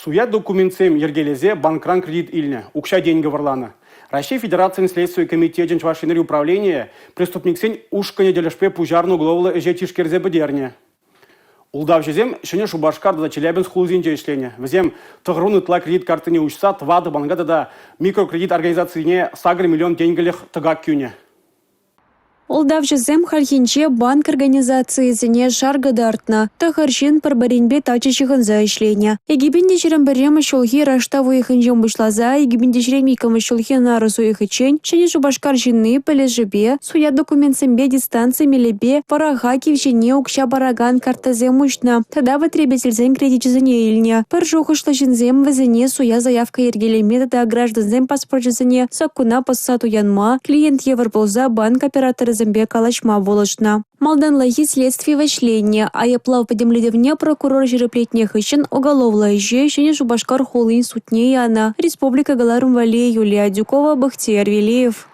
Суя документсем йӗркелесе банкран кредит илнӗ, укҫа-тенкӗ вӑрланӑ. Раҫҫей Федерацийӗн Следстви комитечӗн Чӑваш Енри управленийӗ преступниксен ушкӑнӗ тӗлӗшпе пуҫарнӑ уголовлӑ ӗҫе тишкерсе пӗтернӗ. Ултавҫӑсем Ҫӗнӗ Шупашкар тата Челябинск хулисенче ӗҫленӗ. Вӗсем 90 ытла кредит карттине уҫса тӑватӑ банка тата микрокредит организацине 8 миллион тенкӗлӗх тӑкак кӳнӗ. Ултавҫӑсем хальхинче банк организацийӗсене шар кӑтартнӑ. Тӑхӑр ҫын пӗр-пӗринпе тачӑ ҫыхӑнса ӗҫленӗ. 2021 ҫулхи раштав уйӑхӗнчен пуҫласа 2022 ҫулхи нарӑс уйӑхӗччен Ҫӗнӗ Шупашкар ҫынни пӗлӗшӗпе суя документсемпе дистанци мелӗпе вӑраха кивҫене укҫа паракан карттӑсем уҫнӑ тата потребительсен кредичӗсене илнӗ. Пӗр шухӑшлӑ ҫынсем вӗсене суя заявка йӗркелеме тата граждансен паспорчӗсене саккуна пӑсса туянма, клиент евӗр пулса банк операторӗсемпе калаҫма пулӑшнӑ. Малтанлӑхи следстви вӗҫленнӗ. Айӑплав пӗтӗмлетӗвне прокурор ҫирӗплетнӗ хыҫҫӑн уголовлӑ ӗҫе Ҫӗнӗ Шупашкар хулин судне янӑ. Республика кӑларӑм валли Юлия Адюкова, Бахтияр Велиев.